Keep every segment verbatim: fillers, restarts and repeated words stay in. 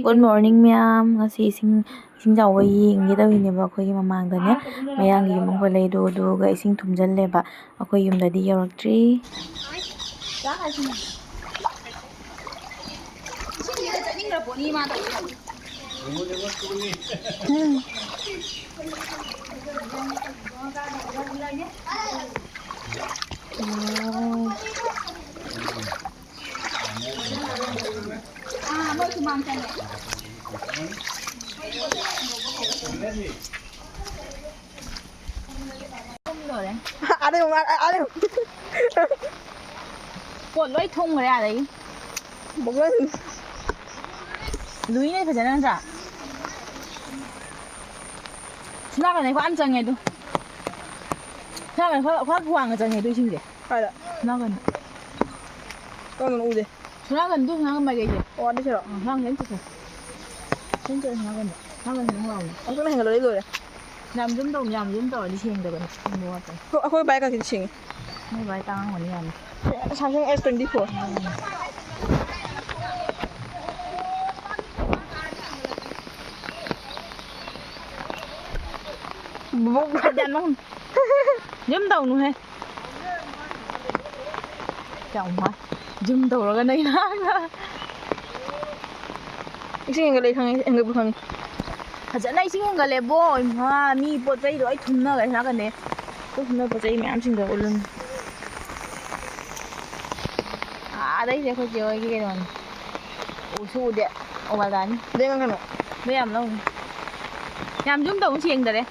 Good morning ꯃꯌꯥꯝ꯫ ꯉꯁꯤ ꯏꯁꯤꯡ, ꯏꯁꯤꯡ ꯆꯥꯎꯕ ꯌꯦꯡꯒꯦ ꯇꯧꯔꯤꯅꯦꯕ꯫ ꯑꯩꯈꯣꯏꯒꯤ ꯃꯃꯥꯡꯗꯅꯦ, ꯃꯌꯥꯡꯒꯤ ꯌꯨꯝ ꯑꯃ ꯂꯩꯗꯣ, ꯑꯗꯨꯒ ꯏꯁꯤꯡ ꯊꯨꯝꯖꯤꯜꯂꯦꯕ꯫ ꯑꯩꯈꯣꯏ ꯌꯨꯝꯗꯗꯤ ꯌꯧꯔꯛꯇ꯭ꯔꯤ꯫ ꯑꯥꯗ ꯌꯦꯡꯉꯨ, ꯑꯥ, ꯑꯥꯗ ꯌꯦꯡꯉꯨ꯫ ꯄꯣꯠ ꯂꯣꯏ ꯊꯨꯝꯈ꯭ꯔꯦ ꯑꯥꯗꯒꯤ꯫ ꯕꯣꯛꯂꯟ꯫ ꯂꯨꯏꯅꯦ ꯐꯖꯅ ꯅꯠꯇ꯭ꯔꯥ? ꯁꯣꯝ ꯅꯥꯀꯟꯗꯩ ꯈ꯭ꯋꯥꯏ ꯌꯥꯝ ꯆꯪꯉꯦ ꯑꯗꯨ꯫ ꯁꯣꯝ ꯅꯥꯀꯟꯗ ꯈ꯭ꯋꯥꯏ, ꯈ꯭ꯋꯥꯏ ꯋꯥꯡꯅ ꯆꯪꯉꯦ ꯑꯗꯨ ꯏꯁꯤꯡꯁꯦ꯫ ꯀꯥꯏꯗ? ꯁꯣꯝ ꯅꯥꯀꯟꯗ꯫ ꯀꯔꯝꯕꯅꯣ ꯎꯗꯦ? ꯁꯣꯝ ꯅꯥꯀꯟꯗꯨ, ꯁꯣꯝ ꯅꯥꯀꯟ ꯃꯥꯏꯀꯩꯁꯦ꯫ ꯑꯣ, ꯑꯗꯨ ꯁꯤꯔꯣ? ꯑ, ꯁꯣꯝ ꯅꯥꯀꯟ ꯆꯠꯁꯦ꯫ ꯁꯣꯝ ꯆꯠꯂꯁꯤ ꯁꯣꯝ ꯅꯥꯀꯟꯗ꯫ ꯁꯣꯝ ꯅꯥꯀꯟꯗꯅ ꯍꯥꯎꯕꯅꯦ꯫ ꯑꯃꯨꯛꯇꯪ ꯍꯦꯟꯒꯠꯂꯗꯤ ꯂꯣꯏꯔꯦ꯫ ꯌꯥꯝ zoom ꯇꯧꯅꯨ, ꯌꯥꯝ zoom ꯇꯧꯔꯗꯤ ꯁꯦꯡꯗꯕꯅꯦ꯫ ꯁꯦꯡꯕ ꯋꯥꯠꯄꯅꯦ꯫ ꯑꯩꯈꯣꯏ, ꯑꯩꯈꯣꯏ ꯕꯥꯏ ꯀꯥꯁꯤꯗꯤ ꯁꯦꯡꯉꯤ꯫ ꯅꯣꯏ ꯕꯥꯏ ꯇꯥꯡꯉꯝꯒꯅꯤ ꯌꯥꯝꯅ꯫ Samsung S twenty four꯫ ꯕꯨꯕꯣꯛ꯫ ꯐꯠ ꯌꯥꯟꯕ ꯍꯧꯅ꯫ Zoom ꯇꯧꯅꯨꯍꯦ꯫ ꯌꯥꯝ ꯋꯥꯏ꯫ Zoom ꯇꯧꯔꯒ ꯅꯩꯅ꯫ ꯏꯁꯤꯡ ꯍꯦꯟꯒꯠꯂꯦ ꯈꯪꯉꯦ, ꯍꯦꯟꯒꯠꯄ ꯈꯪꯉꯦ꯫ ꯐꯖꯅ ꯏꯁꯤꯡ ꯍꯦꯟꯒꯠꯂꯦꯕꯣ, ꯏꯃꯥ, ꯃꯤ ꯄꯣꯠ ꯆꯩ ꯂꯣꯏ ꯊꯨꯝꯅꯈ꯭ꯔꯦ ꯅꯥꯀꯟꯗꯩ꯫ ꯑꯩꯈꯣꯏ ꯊꯨꯝꯅ ꯄꯣꯠ ꯆꯩ ꯃꯌꯥꯝꯁꯤꯡꯗꯣ ꯎꯠꯂꯨꯅꯤ꯫ ꯑꯥꯗꯩꯁꯦ ꯑꯩꯈꯣꯏ ꯆꯦ ꯍꯣꯏꯒꯤ ꯀꯩꯅꯣꯅꯤ꯫ ꯎꯁꯨ ꯎꯗꯦ, ꯑꯣꯕꯥꯜꯗꯥꯅꯤ꯫ ꯑꯗꯩ ꯅꯪ ꯀꯩꯅꯣ? ꯑꯗꯨ ꯌꯥꯝ ꯂꯧꯅꯤ꯫ ꯌꯥꯝ zoom ꯇꯧ, ꯁꯦꯡꯗꯔꯦ꯫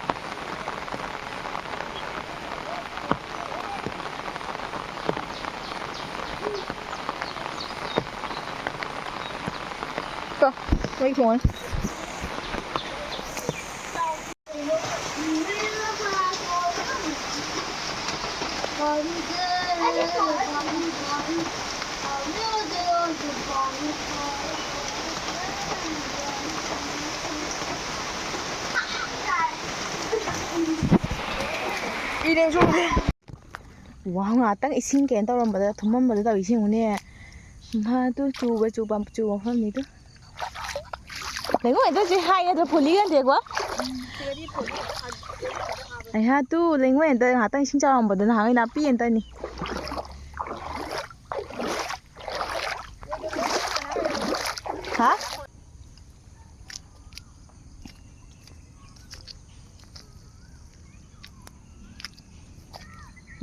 ꯀꯣ, ꯃꯩ ꯊꯣꯡꯉꯦ꯫ ꯏꯔꯦꯡ ꯁꯣꯡꯗꯦ꯫ ꯋꯥ, ꯉꯥꯛꯇꯪ ꯏꯁꯤꯡ ꯀꯩꯅꯣ ꯇꯧꯔꯝꯕꯗ, ꯊꯨꯝꯃꯝꯕꯗ ꯇꯧꯔꯤꯁꯤ ꯌꯦꯡꯉꯨꯅꯦ꯫ ꯃꯥ ꯇꯨ ꯆꯨꯕ, ꯆꯨꯕ, ꯆꯨꯕ ꯃꯐꯝꯅꯤ ꯇꯨ꯫ ꯂꯩꯉꯣꯏꯗ ꯍꯧꯖꯤꯛ ꯍꯥꯏꯒꯗ꯭ꯔꯥ ꯐꯨꯜꯂꯤ ꯈꯪꯗꯦꯀꯣ꯫ ꯑꯩꯍꯥ ꯇꯨ ꯂꯩꯉꯣꯏꯗ ꯉꯥꯏꯍꯥꯛꯇꯪ ꯏꯁꯤꯡ ꯆꯥꯎꯔꯝꯕꯗꯣ ꯅꯍꯥꯟꯒꯩ ꯅꯥꯄꯤ ꯑꯝꯇꯅꯤ꯫ ꯍꯥ?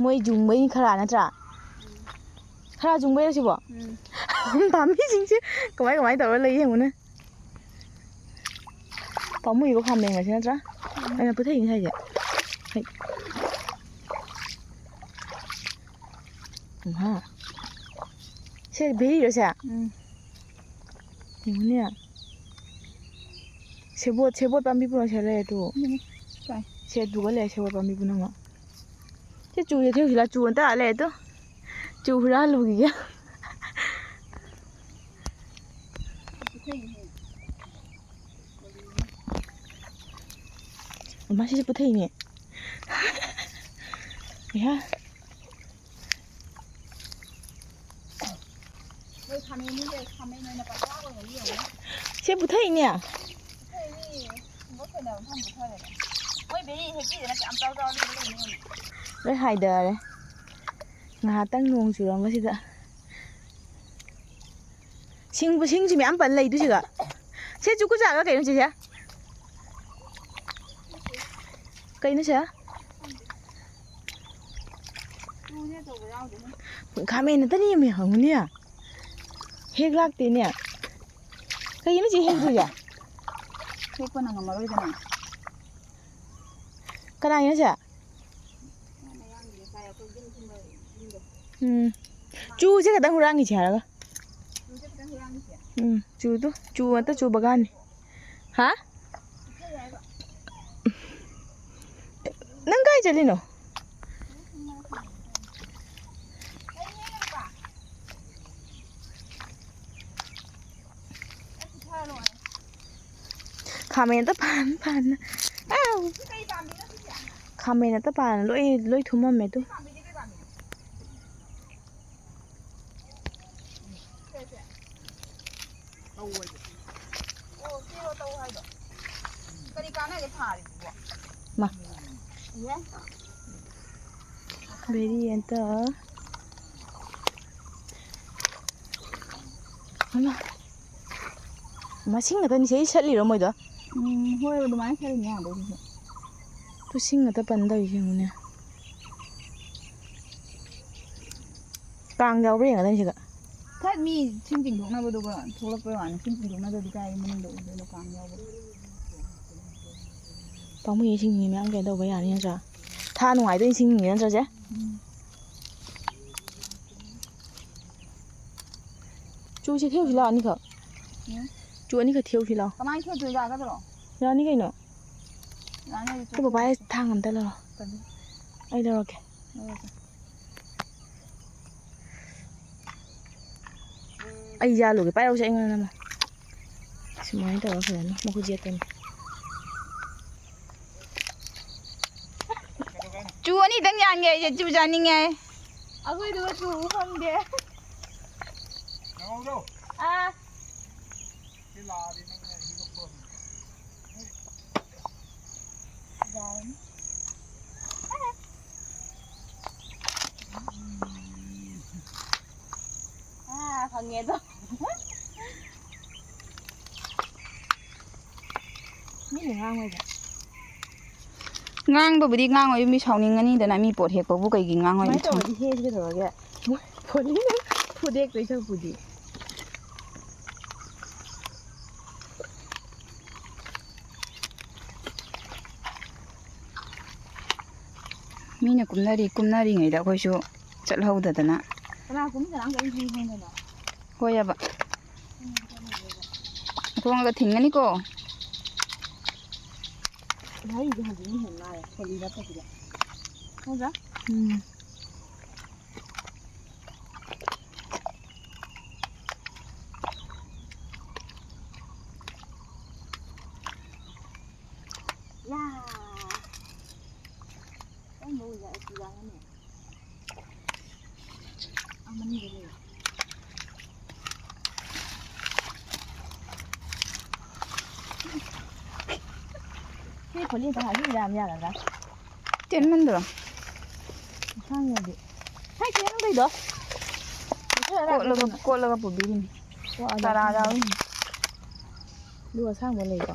ꯃꯣꯏ ꯌꯨꯡꯕꯩꯅꯤ ꯈꯔ ꯅꯠꯇ꯭ꯔꯥ? ꯈꯔ ꯌꯨꯡꯕꯩꯔꯣ ꯁꯤꯕꯣ? ꯎꯝ꯫ ꯄꯥꯝꯕꯤꯁꯤꯡꯁꯦ ꯀꯃꯥꯏ ꯀꯃꯥꯏ ꯇꯧꯔ ꯂꯩ ꯌꯦꯡꯉꯨꯅꯦ꯫ ꯄꯥꯝꯃꯨꯏꯕ ꯈꯥꯃꯦꯟꯒꯁꯦ ꯅꯠꯇ꯭ꯔꯥ? ꯑꯩꯅ ꯄꯨꯊꯛꯏꯅꯤ ꯍꯥꯏꯁꯦ꯫ ꯍꯩ꯫ ꯎꯝꯍꯥ꯫ ꯁꯦ ꯕꯦꯔꯤꯔꯣ ꯁꯦ? ꯎꯝ꯫ ꯌꯦꯡꯉꯨꯅꯦ꯫ ꯁꯦꯕꯣꯠ, ꯁꯦꯕꯣꯠ ꯄꯥꯝꯕꯤ ꯄꯨꯔꯥ ꯁꯦ ꯂꯩꯔꯦ ꯇꯨ꯫ ꯎꯝ, ꯇꯥꯏ꯫ ꯁꯦ ꯇꯨꯒ ꯂꯩꯔꯦ ꯁꯦꯕꯣꯠ ꯄꯥꯝꯕꯤ ꯄꯨꯝꯅꯃꯛ꯫ ꯁꯤ ꯆꯨꯁꯦ ꯊꯦꯡꯁꯤꯜꯂ ꯆꯨ ꯑꯟꯇ ꯂꯩꯔꯦ ꯇꯨ꯫ ꯆꯨ ꯍꯨꯔꯥꯜꯂꯨꯈꯤꯒꯦ꯫ ꯃꯃꯥ ꯁꯤꯁꯨ ꯄꯨꯊꯛꯏꯅꯦ꯫ ꯏꯍꯥ꯫ ꯁꯤ ꯄꯨꯊꯛꯏꯅꯦ꯫ ꯂꯣꯏ ꯍꯥꯏꯗꯔꯦ꯫ ꯉꯥꯏꯍꯥꯛꯇꯪ ꯅꯣꯡ ꯆꯨꯔꯝꯕꯁꯤꯗ꯫ ꯁꯤꯡꯕꯨ, ꯁꯤꯡꯁꯤ ꯃꯌꯥꯝ ꯄꯜ ꯂꯩꯗꯨꯁꯤꯒ꯫ ꯁꯦ ꯆꯨꯀꯨ ꯆꯥꯒ ꯀꯩꯅꯣ ꯁꯤꯁꯦ? ꯀꯩꯅꯣ ꯁꯦ? ꯈꯥꯃꯦꯟ ꯑꯇꯅꯤ ꯌꯥꯝ ꯍꯪꯉꯨꯅꯦ꯫ ꯍꯦꯛ ꯂꯥꯛꯇꯦꯅꯦ꯫ ꯀꯩꯒꯤꯅꯣ ꯆꯦ ꯍꯦꯛꯇ꯭ꯔꯤꯁꯦ? ꯍꯦꯛꯄ ꯅꯪꯉꯝꯃꯔꯣꯏꯗꯅ꯫ ꯀꯅꯥꯒꯤꯅꯣ ꯁꯦ? ꯎꯝ꯫ ꯆꯨꯁꯦ ꯈꯛꯇꯪ ꯍꯨꯔꯥꯟꯈꯤꯁꯦ ꯍꯥꯏꯔꯒ꯫ ꯎꯝ, ꯆꯨꯗꯣ꯫ ꯆꯨ ꯉꯥꯛꯇ ꯆꯨ ꯕꯒꯥꯟꯅꯤ꯫ ꯍꯥ? ꯅꯪ ꯀꯥꯏ ꯆꯠꯂꯤꯅꯣ? ꯈꯥꯃꯦꯟ ꯑꯇ ꯐꯥꯟ ꯐꯥꯟꯅ꯫ ꯑꯥꯎ! ꯈꯥꯃꯦꯟ ꯑꯇ ꯄꯥꯟ ꯂꯣꯏ, ꯂꯣꯏ ꯊꯨꯝꯃꯝꯃꯦ ꯑꯗꯨ꯫ ꯁꯦ, ꯁꯦ꯫ ꯑꯣ, ꯁꯤ ꯔꯣ-, ꯃꯥ꯫ ꯕꯦꯔꯤ ꯑꯝꯇ꯫ ꯍꯩꯃꯥ꯫ ꯃꯁꯤꯡ ꯉꯥꯛꯇꯅꯤ ꯁꯤꯗꯩ ꯁꯠꯂꯤꯔꯣ ꯃꯣꯏꯗꯣ? ꯎꯝ, ꯍꯣꯏ, ꯑꯗꯨꯃꯥꯏꯅ ꯁꯠꯂꯤꯅꯦ ꯑꯥꯗꯩꯗꯨꯁꯨ꯫ ꯇꯨ ꯁꯤꯡ ꯉꯥꯛꯇ ꯄꯟ ꯇꯧꯔꯤꯁꯦ ꯌꯦꯡꯉꯨꯅꯦ꯫ ꯀꯥꯡ ꯌꯥꯎꯕ꯭ꯔꯥ ꯌꯦꯡꯒꯗꯣꯏꯅꯤ ꯁꯤꯗ꯫ ꯊꯠ ꯃꯤ ꯁꯤꯡ ꯆꯤꯡꯊꯣꯛꯅꯕꯗꯨꯒ ꯊꯣꯛꯂꯛꯄꯩ ꯋꯥꯅꯤ, ꯁꯤꯡ ꯆꯤꯡꯊꯣꯛꯅꯗ꯭ꯔꯗꯤ ꯀꯥꯏ ꯃꯅꯨꯡꯗ ꯎꯗꯣꯏꯅꯣ ꯀꯥꯡ ꯌꯥꯎꯕ꯫ ꯄꯥꯝꯃꯨꯏꯌꯦ ꯁꯤꯡ ꯃꯌꯥꯝ ꯀꯩꯅꯣ ꯇꯧꯕ ꯌꯥꯅꯤ ꯅꯠꯇ꯭ꯔꯥ? ꯊꯥ ꯅꯨꯡꯉꯥꯏꯗꯣꯏꯅꯤ ꯁꯤꯡ ꯅꯠꯇ꯭ꯔꯁꯦ? ꯎꯝ꯫ ꯆꯨꯁꯦ ꯊꯦꯛꯎꯁꯤ ꯂꯥꯛꯑꯣ ꯑꯅꯤꯈꯛ꯫ ꯎꯝ꯫ ꯆꯨ ꯑꯅꯤꯈꯛ ꯊꯦꯛꯎꯁꯤ ꯂꯥꯛꯑꯣ꯫ ꯀꯃꯥꯏꯅ ꯊꯦꯛꯇꯣꯏ ꯌꯥꯒꯗ꯭ꯔꯣ? ꯌꯥꯅꯤ ꯀꯩꯅꯣ꯫ ꯌꯥꯅꯤ, ꯑꯩ ꯑꯩꯈꯣꯏ ꯕꯕꯥ ꯆꯠꯊꯣꯛꯑꯒꯦ꯫ ꯊꯥꯡ ꯑꯝꯇ ꯂꯧꯔꯣ꯫ ꯇꯜꯂꯤ꯫ ꯑꯩ ꯂꯧꯔꯛꯀꯦ꯫ ꯂꯧꯔꯛꯀꯦ꯫ ꯑꯩ ꯌꯥꯜꯂꯨꯒꯦ꯫ ꯄꯥꯏꯔꯛꯎꯁꯦ ꯑꯩꯉꯣꯟꯗ ꯅꯝꯃꯣ꯫ ꯁꯨꯃꯥꯏꯅ ꯇꯧꯔꯒ ꯐꯖꯅ ꯃꯈꯨꯠ ꯌꯦꯠꯇꯅꯤ꯫ ꯆꯨ ꯑꯅꯤꯗꯪ ꯌꯥꯟꯒꯦ ꯑꯩꯁꯦ, ꯆꯨ ꯆꯥꯅꯤꯡꯉꯦ꯫ ꯑꯩꯈꯣꯏꯗꯨꯒ ꯆꯨ ꯐꯪꯗꯦ꯫ ꯑꯥ꯫ ꯑꯥ, ꯐꯪꯉꯦ ꯑꯗꯣ꯫ ꯃꯤꯅ ꯉꯥꯡꯉꯣꯏꯗ꯫ ꯉꯥꯡꯕꯕꯨꯗꯤ ꯉꯥꯡꯉꯣꯏ, ꯃꯤ ꯁꯥꯎꯅꯤꯡꯉꯅꯤꯗꯅ, ꯃꯤ ꯄꯣꯠ ꯍꯦꯛꯄꯕꯨ ꯀꯩꯒꯤ ꯉꯥꯡꯉꯣꯏ? ꯁꯨꯃꯥꯏꯅ ꯇꯧꯔꯗꯤ ꯍꯦꯛꯑꯁꯤ ꯀꯩꯗꯧꯔꯒꯦ? ꯃꯣꯏ ꯐꯣꯟꯅꯤꯅ ꯐꯨꯗꯦꯛꯇꯣꯏ ꯁꯔꯨꯛꯄꯨꯗꯤ꯫ ꯃꯤꯅ ꯀꯨꯝꯅꯔꯤ, ꯀꯨꯝꯅꯔꯤꯉꯩꯗ ꯑꯩꯈꯣꯏꯁꯨ ꯆꯠꯍꯧꯗꯗꯅ꯫ ꯀꯅꯥ ꯀꯨꯝꯃꯤ ꯀꯅꯥ ꯀꯔꯤ ꯈꯪꯗꯅ? ꯍꯣꯏꯑꯕ꯫ ꯈꯣꯡꯒ ꯊꯤꯡꯒꯅꯤꯀꯣ꯫ ꯘꯔꯤꯗꯤ ꯍꯧꯖꯤꯛꯅ ꯍꯦꯟꯅ ꯅꯥꯜꯂꯦ, ꯈꯣꯂꯤ ꯅꯠꯇꯕꯤꯗ꯫ ꯅꯠꯇ꯭ꯔꯥ? ꯎꯝ꯫ ꯌꯥ꯫ ꯀꯔꯝꯕ ꯑꯣꯏꯖꯥꯠꯅꯣ? ꯁꯤ ꯌꯥꯔꯅꯤ꯫ ꯑꯥ, ꯃꯅꯤꯡꯗ ꯂꯩ꯫ ꯈꯣꯠꯂꯤ ꯑꯝꯇ ꯍꯥꯏꯕꯤꯕ ꯌꯥꯝ ꯌꯥꯒꯗ꯭ꯔꯥ? ꯇꯦꯟꯃꯟꯗ꯭ꯔꯣ? ꯑꯁꯥꯡꯕꯗꯤ꯫ ꯍꯥꯏ, ꯇꯦꯟꯃꯟꯕꯩꯗꯣ꯫ ꯀꯣꯠꯂꯒ, ꯀꯣꯠꯂꯒ ꯄꯨꯕꯤꯔꯤꯅꯤ꯫ ꯀꯣꯠꯂꯒ꯫ ꯆꯥꯔꯥ ꯌꯥꯎꯔꯤꯅꯤ꯫ ꯑꯗꯨꯒ ꯑꯁꯥꯡꯕ ꯂꯩꯀꯣ?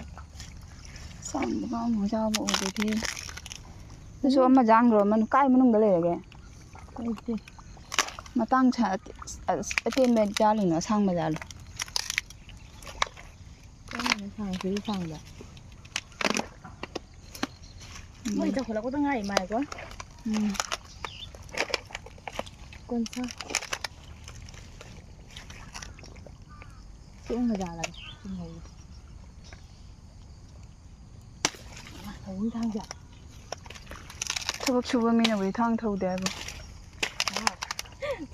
ꯑꯁꯥꯡꯕꯒ ꯑꯃꯨꯛ ꯌꯥꯎꯕ ꯎꯗꯦ꯫ ꯑꯗꯨꯁꯨ ꯑꯃ ꯌꯥꯟꯈ꯭ꯔꯣ, ꯃꯅꯨꯡ-, ꯀꯥꯏ ꯃꯅꯨꯡꯗ ꯂꯩꯔꯒꯦ? ꯂꯩꯇꯦ꯫ ꯃꯇꯥꯡ ꯁꯥ-, ꯑꯁ, ꯑꯇꯦꯟꯕ ꯌꯥꯜꯂꯤꯅꯣ, ꯑꯁꯥꯡꯕ ꯌꯥꯜꯂꯣ꯫ ꯀꯔꯝꯕꯅ ꯁꯥꯡ-, ꯁꯤꯗꯤ ꯁꯥꯡꯕ꯫ ꯎꯝ꯫ ꯃꯣꯏ ꯆꯥꯎꯈꯠꯂꯛꯄꯗ ꯉꯥꯏꯔꯤ ꯃꯥꯜꯂꯦꯀꯣ꯫ ꯎꯝ꯫ ꯀꯣꯟꯁꯥ꯫ ꯆꯦꯡꯒ ꯌꯥꯜꯂꯒ ꯊꯝꯍꯧꯔꯤ꯫ ꯊꯧꯔꯤ ꯊꯥꯡꯁꯦ꯫ ꯊꯕꯛ ꯁꯨꯕ ꯃꯤꯅꯕꯨꯗꯤ ꯊꯥꯡ ꯊꯧꯗꯦ ꯍꯥꯏꯕ꯫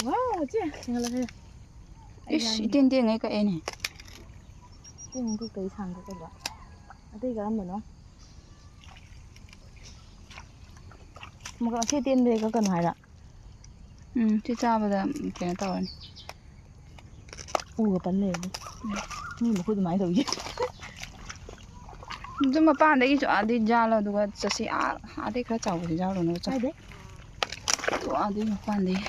ꯋꯥꯎ, ꯆꯦ, ꯍꯦꯟꯒꯠꯂꯛꯀꯦ꯫ ꯑꯩ ꯏꯁ, ꯌꯥꯅꯤ꯫ ꯏꯇꯦꯟ ꯇꯦꯟꯉꯩ ꯀꯛꯑꯦꯅꯦ꯫ ꯇꯦꯟ ꯀꯛꯇꯒꯤ ꯁꯥꯡ ꯀꯛꯀꯗ꯭ꯔꯣ? ꯑꯇꯩ ꯀꯔꯝꯕꯅꯣ? ꯑꯃꯨꯛꯀ ꯑꯁꯤ ꯇꯦꯟꯕꯗꯩ ꯀꯛꯀꯅꯨ ꯍꯥꯏꯔ? ꯎꯝ, ꯁꯤ ꯆꯥꯕꯗ ꯀꯩꯅꯣ ꯇꯧꯔꯅꯤ꯫ ꯎꯒ ꯄꯜ ꯂꯩꯔꯅꯤ꯫ ꯃꯤ ꯃꯈꯨꯠ ꯑꯗꯨꯃꯥꯏꯅ ꯇꯧꯔꯤꯁꯦ꯫ ꯑꯗꯨ ꯃꯄꯥꯟꯗꯒꯤꯁꯨ ꯑꯥꯗꯩ ꯌꯥꯜꯂꯣ, ꯑꯗꯨꯒ ꯆꯠꯁꯤ꯫ ꯑꯥ, ꯑꯥꯗꯩ ꯈꯔ ꯆꯥꯎꯕꯁꯤ ꯌꯥꯜꯂꯣ, ꯑꯗꯨꯒ ꯆꯠ-, ꯀꯥꯏꯗꯩ? ꯑꯗꯨ ꯑꯥꯗꯩ ꯃꯄꯥꯟꯗꯒꯤ꯫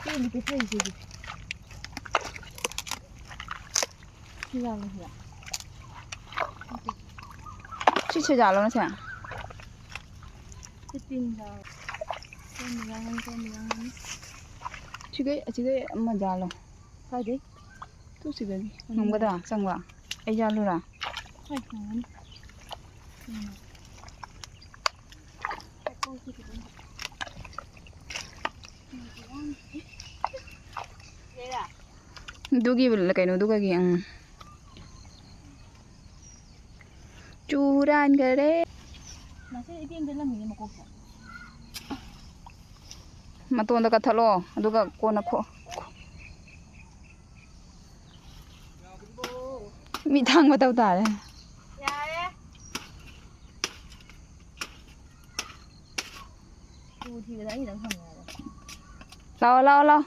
ꯇꯦꯟꯗꯤ ꯄꯤꯊꯔꯤꯁꯤꯗꯤ꯫ ꯁꯤ ꯌꯥꯜꯂꯣ ꯁꯤꯗ꯫ ꯁꯤ ꯁꯦꯖꯥꯜꯂꯣ ꯅꯁꯦ꯫ ꯁꯤ ꯇꯤꯟꯗ꯫ ꯀꯣꯟ ꯌꯥꯡꯉꯅꯤ, ꯀꯣꯟ ꯌꯥꯡꯉꯅꯤ꯫ ꯁꯤꯒꯩ, ꯑꯁꯤꯒꯩ ꯑꯃ ꯌꯥꯜꯂꯣ꯫ ꯀꯥꯏꯗꯩ? ꯇꯨ ꯁꯤꯗꯒꯤ꯫ ꯎꯝ꯫ ꯉꯝꯒꯗ꯭ꯔꯥ ꯆꯪꯕ? ꯑꯩ ꯌꯥꯜꯂꯨꯔꯥ? ꯍꯣꯏ, ꯉꯝꯒꯅꯤ꯫ ꯎꯝ꯫ ꯑꯗꯨꯒꯤ ꯀꯩꯅꯣꯗꯨꯒꯒꯤ, ꯎꯝ꯫ ꯆꯨꯔꯥꯟꯈꯔꯦ꯫ ꯃꯁꯤ ꯏꯇꯦꯟ ꯇꯦꯜꯂꯝꯃꯤꯅꯦ ꯃꯀꯣꯛꯁꯦ꯫ ꯃꯇꯣꯟꯗ ꯀꯛꯊꯠꯂꯣ, ꯑꯗꯨꯒ ꯀꯣꯟꯅ ꯈꯣ-, ꯃꯤ ꯊꯥꯡ ꯃꯇꯧ ꯇꯥꯔꯦ꯫ ꯌꯥꯔꯦ꯫ ꯎ ꯊꯤꯕꯗ ꯑꯩꯗꯪ ꯐꯪꯉꯦ ꯍꯥꯏꯕ꯫ ꯂꯥꯛꯑꯣ, ꯂꯥꯛꯑꯣ, ꯂꯥꯛꯑꯣ꯫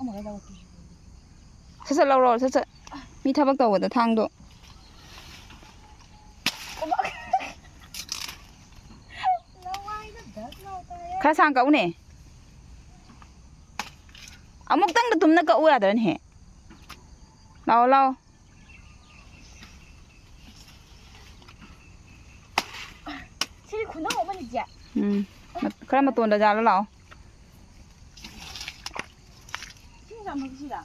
ꯑꯃꯒ ꯂꯧꯔꯛꯀꯦ꯫ ꯁꯠ ꯁꯠ ꯂꯧꯔꯣ, ꯁꯠ ꯁꯠ꯫ ꯃꯤ ꯊꯕꯛ ꯇꯧꯕꯗ ꯊꯥꯡꯗꯣ꯫ ꯈꯔ ꯁꯥꯡ ꯀꯛꯎꯅꯦ꯫ ꯑꯃꯨꯛꯇꯪꯗ ꯇꯨꯝꯅ ꯀꯛꯎ ꯌꯥꯗ꯭ꯔꯅꯦꯍꯦ? ꯂꯥꯛꯑꯣ, ꯂꯥꯛꯑꯣ꯫ ꯁꯤꯗꯤ ꯈꯨꯅꯧ ꯑꯃꯅꯤ, ꯆꯦ꯫ ꯎꯝ꯫ ꯈꯔ ꯃꯇꯣꯟꯗ ꯆꯥꯔꯣ ꯂꯥꯛꯑꯣ꯫ ꯏꯁꯤꯡ ꯆꯥꯝꯃꯨꯁꯤꯔꯥ?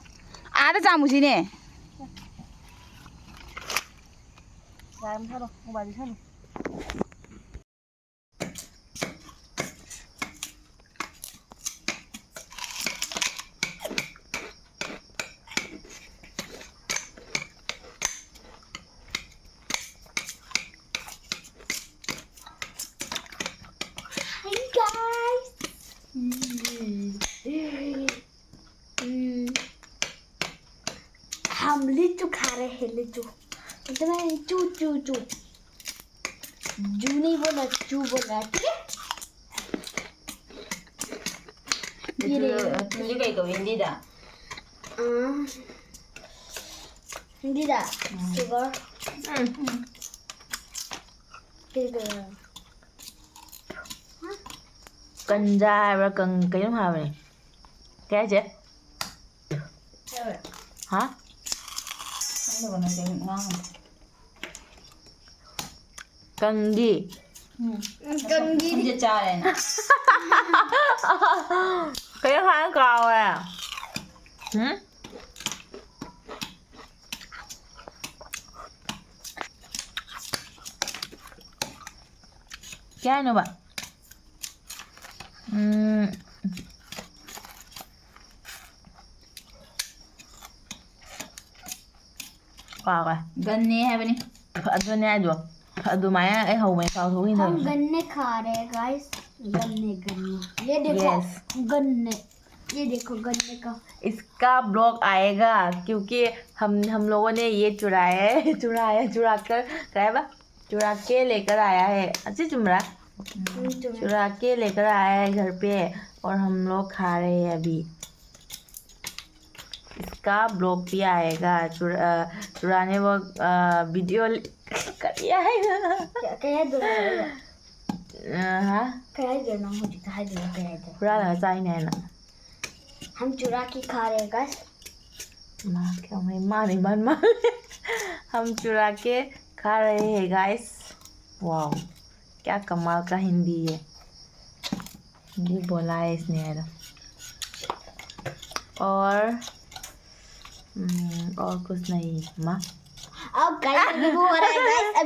ꯑꯥꯗ ꯆꯥꯝꯃꯨꯁꯤꯅꯦ꯫ ꯌꯥꯔꯦ, ꯃꯨꯊꯠꯂꯣ, ꯃꯣꯕꯥꯏꯜ ꯃꯨꯊꯠꯂꯣ꯫ Hi guys. हम लीचू खा रहे हैं, लीचू। एकदम चू चू चू। जू नहीं बोला, चू बोला, ठीक है? ये लीचू, लीचू कहीं को हिंदी दा। हाँ। हिंदी दा। ꯎꯝ꯫ Sugar। ꯎꯝ꯫ Sugar꯫ ꯀꯟꯖꯥ ꯍꯥꯏꯕ꯭ꯔꯥ, ꯀꯪ-, ꯀꯩꯅꯣꯝ ꯍꯥꯏꯕꯅꯦ꯫ ꯀꯩ ꯍꯥꯏꯁꯦ? ꯍꯥ? ꯈꯪꯗꯕ ꯅꯠꯇꯦ, ꯉꯥꯡꯉꯤꯅꯦ꯫ ꯀꯪꯒꯤ꯫ ꯎꯝ꯫ ꯀꯪꯒꯤ꯫ ꯁꯝꯁꯦ ꯆꯥꯔꯦꯅ꯫ ꯀꯩꯅꯣ ꯍꯥꯏꯅ ꯀꯥꯎꯔꯦ꯫ ꯎꯝ? ꯀꯩ ꯍꯥꯏꯅꯣꯕ? ꯎꯝ꯫ ꯀꯥꯎꯒ꯭ꯔꯦ꯫ ꯒꯟꯅꯦ ꯍꯥꯏꯕꯅꯤ꯫ ꯑꯗꯨꯅꯦ ꯍꯥꯏꯗꯣ꯫ ꯑꯗꯨꯃꯥꯏꯅ ꯑꯩ ꯍꯧꯕꯅꯦ ꯀꯥꯎꯊꯣꯛꯈꯤꯅꯦ हम ꯇꯧꯔꯤꯁꯦ꯫ गन्ने खा रहे हैं, guys। गन्ने, गन्ने। ये देखो, Yes। गन्ने। ये देखो, गन्ने का। इसका ब्लॉग आएगा, क्योंकि हम, हम लोगों ने ये चुराया है, चुराया, चुरा कर, क्या है बा? चुरा के लेकर आया है। अच्छी चुमरा। हम्म, चुरा। चुरा के लेकर आया है घर पे और हम लोग खा रहे हैं अभी। इसका ब्लॉग भी आएगा। चुरा-, अ, चुराने वो, अ, वीडियो ल-, कर दिया है। क्या, क्या है दो? ꯑ, ꯍꯥ? ꯀꯩ ꯍꯥꯏꯗꯣꯏꯅꯣ ꯍꯧꯖꯤꯛꯇ ꯍꯥꯏꯗꯣꯏꯅꯣ ꯀꯩ ꯍꯥꯏꯗꯣꯏꯅꯣ? ꯍꯨꯔꯥꯜꯂꯒ ꯆꯥꯏꯅꯦ ꯍꯥꯏꯅ꯫ हम चुरा के खा रहे हैं, guys. ꯃꯥ ꯀꯌꯥꯃꯨꯛ ꯃꯥꯅ ꯏꯃꯥꯟ ꯃꯥꯜꯂꯦ꯫ हम चुरा के खा रहे हैं, guys. Wow, क्या कमाल का हिंदी है. हिंदी बोला है इसने यार. और हम्म, और कुछ नहीं माँ. अब guys, अभी वो हो रहा है, guys. अभी